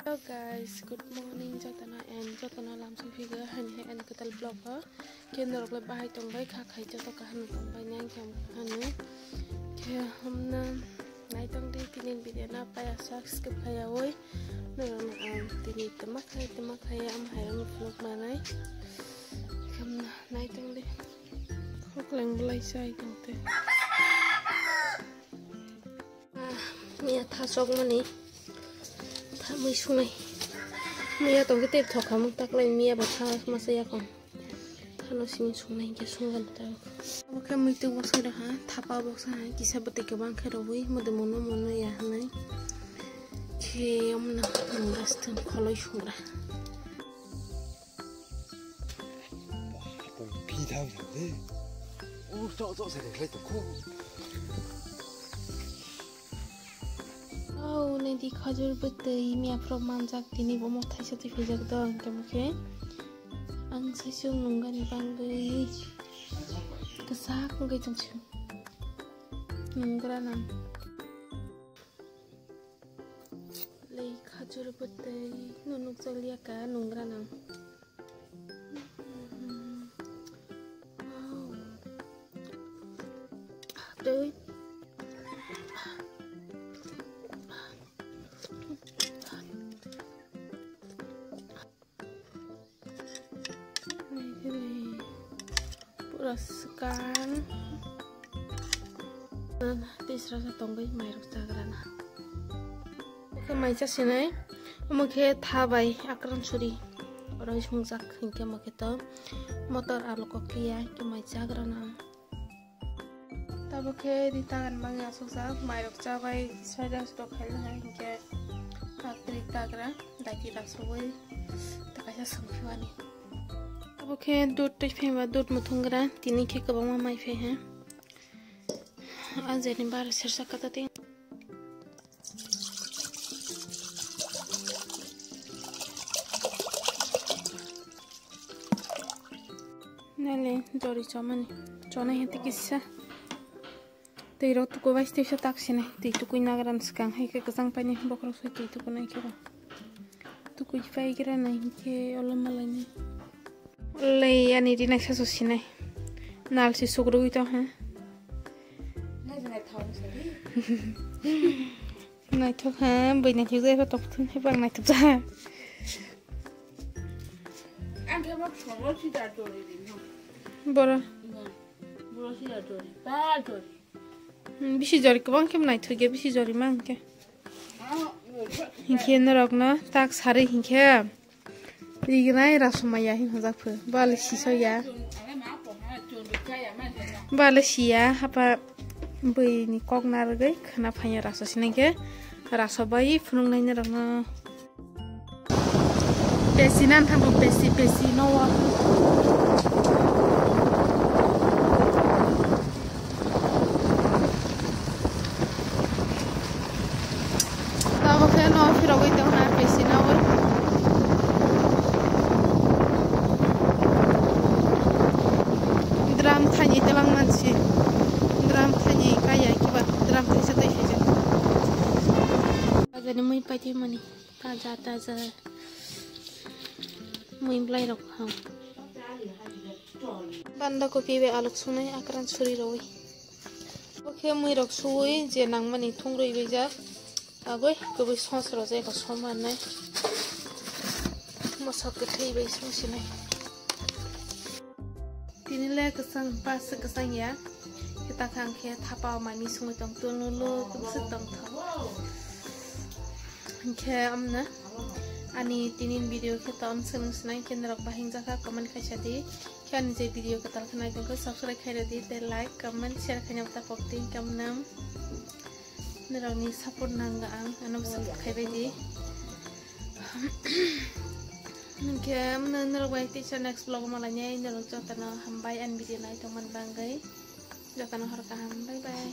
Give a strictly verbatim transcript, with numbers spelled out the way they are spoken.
Hello guys, good morning jotono and jotono lamsok phigo hani hai ani kwtal vlog o. Khe norok le bahai tongbai kha khai joto kaham tongbai nang khe hanu. Khe hamna naitong di tini video na paya sak skip khaya oi. Norok ang tini tama khai tama khaya am hai am vlog manai. Khamna naitong di. Khokleng belai sai tongte. Ah, miya thasok mani. Tha mui sungai. Miya tong khe tei thokha mung taklai miya bo tha masa yakong. Thano simi sungnai khe sunggan ta. Oke mui tu boksa da ha, thapa boksa ha, kisa bwtwi kwbang khe rwui, mode mono mono ya hanai. Khe amna mung restaurant kholoi sungra. Bong phi thang thang de. U chok chok se de khlai tong kho. Oh, nai di khajur bwtwi miya phro manjak tini bo mo thaisa twi phijak do hwnkhe mokhe. Ang saichung nunggani bangwi kwchak wngwi tongsi. Nungra nang. Lei khajur bwtwi no nukjak liya ka nungra nang. Wow. Tei. Pura swkang. Tisra sa tongwi mairok chagrana. Khe mai chasinai. Omo khe tha bai akran suri. Oro sungjak hinkhe omo khe to motor alu kokliya hinkhe mai chagrana. Tabuk khe ritagan bangwi asukjak, mairok chabai soida sutok khaina hai hinkhe, ah, ritagra daiti rasugwi takaisa songphimani. Tabuk khe dud twi phaiba dud muthungra, tini khe kwbangma mai phai ha. Ajeni bara sersa kata tei. Nale jori chomani. Chonai hete kisa. Tei rok tuku bai tei sa tak sini. Tei tukui nagaran swkang hai khe kwchang paini bokhorok soi tei tuku nai khe bo. Tukui pai gira nai khe olo malai ni. Lei ani ri naisa so sinai. Nal si sukrugwi tong ha. Naithok ha, bwina thik jai pha tok thun hai bang naithok ja. Ang khe bak songol si da dori ri no. Boro. Boro si da dori, ba dori. Hmm, bisi jori kwbang khe naithok ya, bisi jori ma hwnkhe. Hinkhe norokno tak sari hinkhe. Rignai rasomaya hin hojak phu. Bale siso ya. Bale siya hapa bwini kok narwgwi khwna phaiya raso sinai khe raso bai phunuknai norokno. Pesi nan thango pesi pesi no wa. Tabuk khe no phirogwi tongkha pesi no. Drum thani telang mansi. Drum thani kaya kiba drum thani sa tei sijak. Ajani mui paiti mani. Taja taja mui bwlai rok ham. Banda kopi bai alok sunai akran suri roi. Oke mui rok sui je nangmani thung roi bai jak. Agoi kubui sos rok je ko som manai. Mosok kwthwi bai sung sinai. Tini le kwchang, pas kwchang ya. Khe ta kha ang khe thapa o mami sungwi tong tunu lo kwbswk tong thok. Hinkhe amna ani tini video khe ta om swnung swnai khe norok bahing jakha comment khaisa di. Khe ani je video kwtal khe nai tong khe subscribe khai rw di tei like, comment, share khaina ta pok di hinkhe amna. Norokni support nango ang, ano support khaibai di. Hinkhe, norok bai teisa next vlog o malainai, norok jotono hambai ani video nai tongmani bagwi. Jotono hor kaham, bye bye.